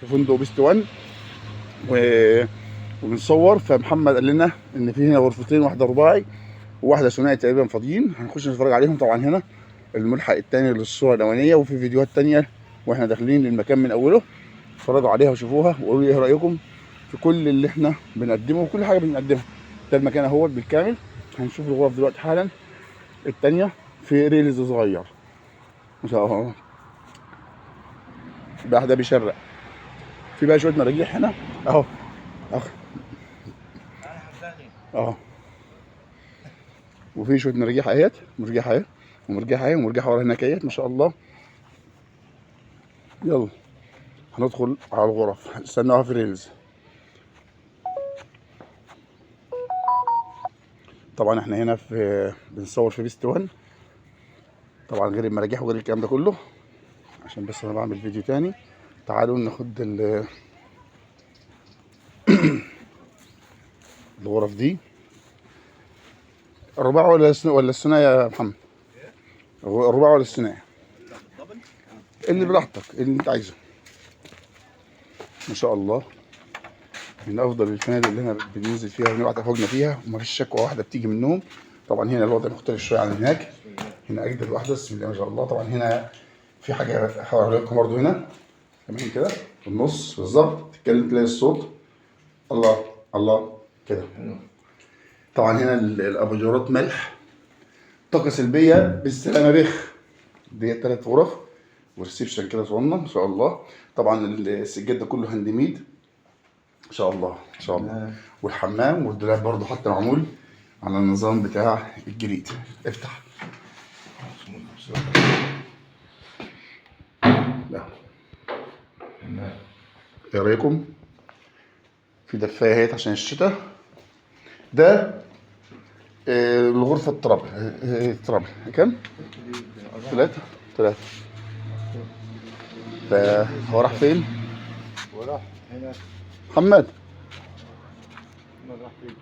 في فندق Best 1 و... وبنصور. فمحمد قال لنا ان في هنا غرفتين، واحدة رباعي وواحدة ثنائي تقريبا فاضيين، هنخش نتفرج عليهم. طبعا هنا الملحق الثاني للصورة الاولانيه، وفي فيديوهات تانية واحنا داخلين للمكان من اوله، اتفرجوا عليها وشوفوها وقولوا لي ايه رايكم في كل اللي احنا بنقدمه وكل حاجة بنقدمها. ده المكان اهو بالكامل. هنشوف الغرف دلوقتي حالا. التانية في ريلز صغير ما شاء الله، بقى ده بيشرق. في بقى شوية مراجيح هنا اهو اخ اهو، وفي شوية مراجيح اهيت، مرجيحه اهي ومرجيحه اهي ومرجيحه ورا هناك اهيت ما شاء الله. يلا هندخل على الغرف، استنوها في reels. طبعا احنا هنا في بنصور في Best 1، طبعا غير المراجيح وغير الكلام ده كله، عشان بس انا بعمل فيديو تاني. تعالوا ناخد الغرف دي. الرباع ولا ولا الثنائي يا محمد؟ الرباع ولا الثنائي؟ اللي براحتك، اللي انت عايزه. ما شاء الله من افضل الفنادق اللي احنا بننزل فيها ونبعت افواجنا فيها، ومفيش شكوى واحدة بتيجي منهم. طبعا هنا الوضع مختلف شوية عن هناك، هنا اجدد واحدة بسم الله ما شاء الله. طبعا هنا في حاجة هوريها لكم برضه هنا تمام كده في النص بالظبط، تتكلم تلاقي الصوت الله الله كده. طبعا هنا الاباجورات ملح، طاقة سلبية بالسلامة بخ. دي 3 غرف و reception كده صغنن ما شاء الله. طبعا السجاد ده كله handmade ما شاء الله ما شاء الله. والحمام والدولاب برضه حتى معمول على النظام بتاع الجريد. افتح. لا ايه رايكم في دفايه اهيت عشان الشتاء؟ ده الغرفة ال triple. ال triple كام؟ 3. فهو راح فين؟ وراح هناك. محمد راح فين؟